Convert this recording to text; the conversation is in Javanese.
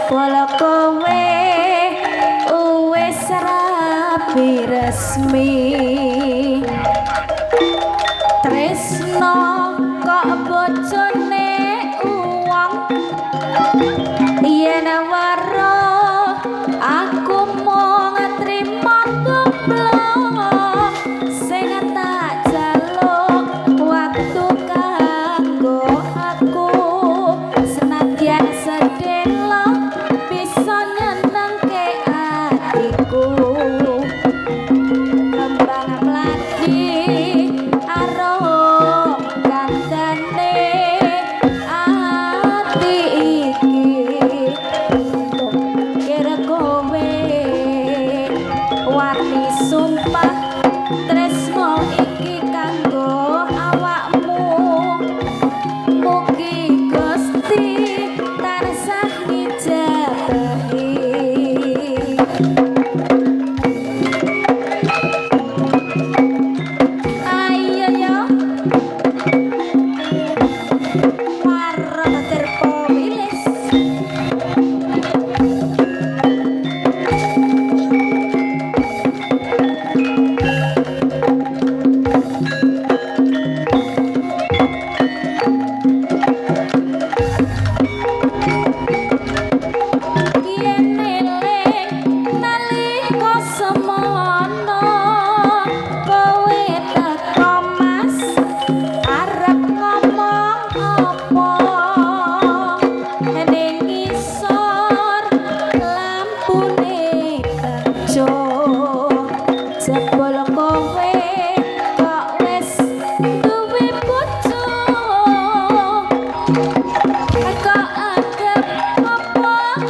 Jebul kowe wis rabi resmi. Tresno kok bojone uwong, yen weruh aku mung trimo tumplong. Sing tak jaluk waktu kanggo aku, senadyan sedelo bisa nyenengke atiku. Kembang mlati arum kandhane ati iki, kira kowe wani sumpah tresno iki kanggo awakmu. Mugi Gusti tansah ngijabahi. Ayo yo warna terpo wilis. Yen eling nalika semono, kowe teko Mas arep ngomong apa? Ning ngisor lampune bejo.